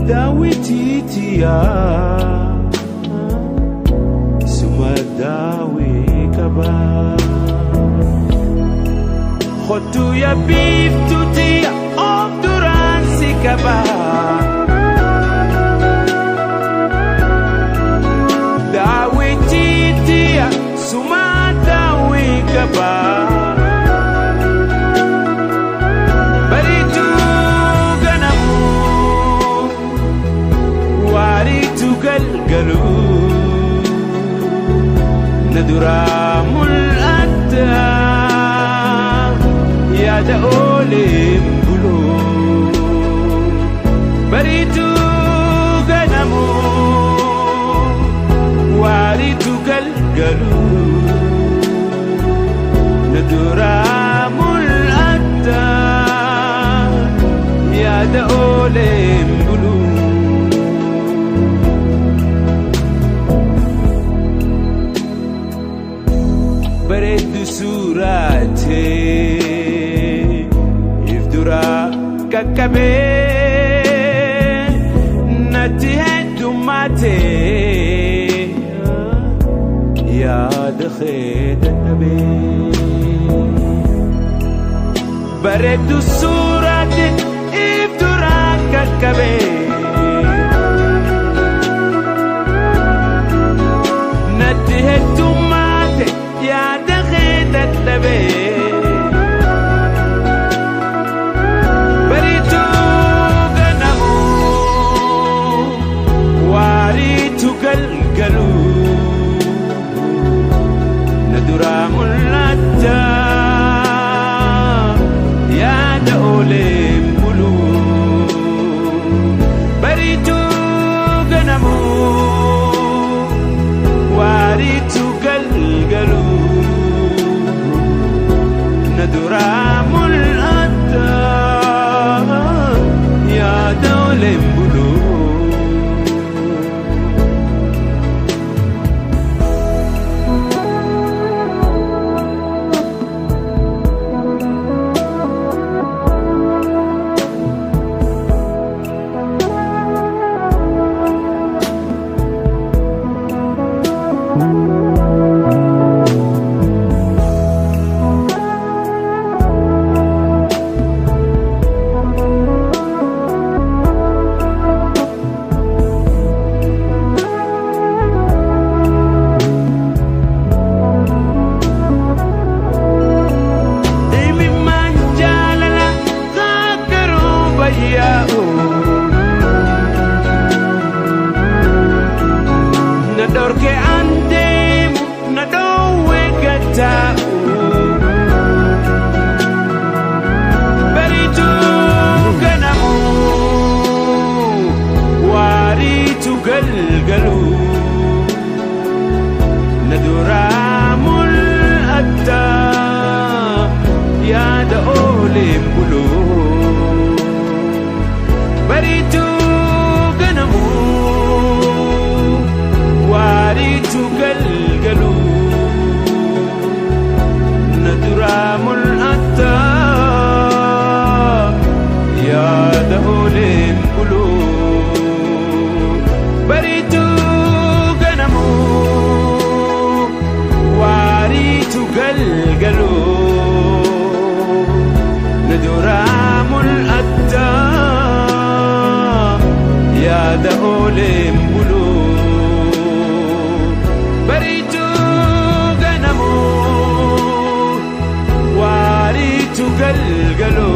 Daawitiitiya suma daawii qaba. Kottu yaa biiftuutiya of duraan si qaba. Daawitiitiya suma daawii qaba. Bariituu ganamu waariitu galgalu na duraa mul'atta yaada ooleen bulu. Bariituu ganamu waariitu galgalu na duraa mul'atta yaada ooleen bulu. Bareeddu suuraatee if duraa qaqqabee natti heddummaatee yaada kee dadhabee. Bareeddu suuraatee if duraa qaqqabee natti heddummaate yaada kee dadhabee. Bariituu ganamu waariitu galgalu na duraa mul'atta yaada ooleen bulu. Bariituu ganamu waariitu galgalu na duraa mul'atta yaada ooleen bulu. Imimmaan jaalala kakkaruu bayyaa'u na dhorke an deemu na dhoowwe gataa'u. Bariituu ganamu waariitu galgalu na duraa mul'atta yaada ooleen bulu. Bariituu ganamu waariitu galgalu na duraa mul'atta yaada ooleen bulu. Bariituu ganamu waariitu galgalu na duraa mul'atta yaada ooleen bulu. Bariituu ganamu waariitu galgalu.